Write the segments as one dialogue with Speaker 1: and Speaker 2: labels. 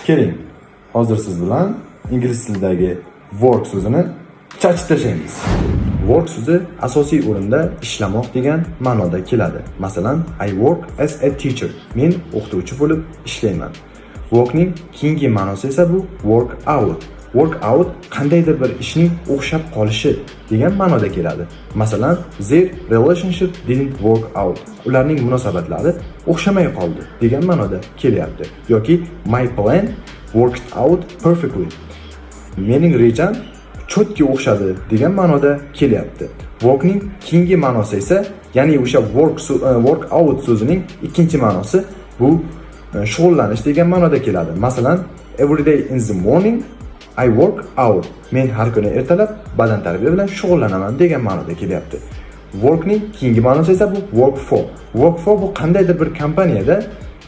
Speaker 1: Keling, hozir siz bilan ingliz tilidagi "work" so'zini chachib tashlaymiz. "Work" so'zi asosiy o'rinda ishlamoq degan ma'noda keladi. Masalan, "I work as a teacher." Men o'qituvchi bo'lib ishlayman. Workning keyingi ma'nosi esa bu work out. Work out qandaydir bir ishning o'xshab qolishi degan ma'noda keladi. Masalan, "Their relationship didn't work out." Ularning munosabatlari o'xshamay qoldi degan ma'noda kelyapti. Yoki "My plan worked out perfectly." Mening rejam чётко o'xshadi degan ma'noda kelyapti. Workning keyingi ma'nosi esa, ya'ni o'sha work out so'zining ikkinchi ma'nosi bu shug'ullanish degan ma'noda keladi. Masalan, "Every day in the morning I work out." Men har kuni ertalab badan tarbiya bilan shug'ullanaman degan ma'noda kelyapti. Workning keyingi ma'nosi esa bu work for. Work for bu qandaydir bir kompaniyada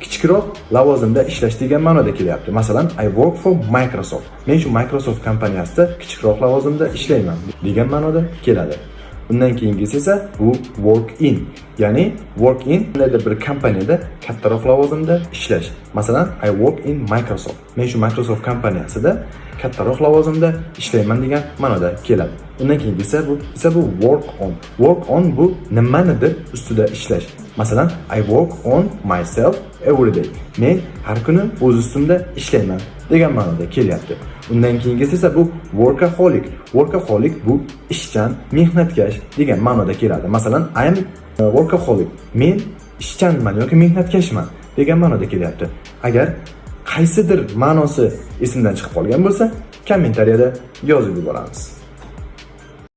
Speaker 1: kichikroq lavozimda ishlash degan ma'noda kelyapti. Masalan, "I work for Microsoft." Men shu Microsoft kompaniyasida kichikroq lavozimda ishlayman degan ma'noda keladi. Undan keyingisi esa bu work in. Ya'ni work in qandaydir bir kompaniyada kattaroq lavozimda ishlash. Masalan, "I work in Microsoft." Men shu Microsoft kompaniyasida kattaroq lavozimda ishlayman degan ma'noda keladi. Undan keyingisi bu work on. Work on bu nimanidir ustida ishlash. Masalan, "I work on myself every day." Men har kuni o'z ustimda ishlayman degan ma'noda kelyapti. Undan keyingisi esa bu workaholic. Workaholic bu ishchan, mehnatkash degan ma'noda keladi. Masalan, "I am workaholic." Men ishchanman yoki mehnatkashman degan ma'noda kelyapti. Agar qaysidir ma'nosi esimdan chiqib qolgan bo'lsa, kommentariyada yozib yuboramiz.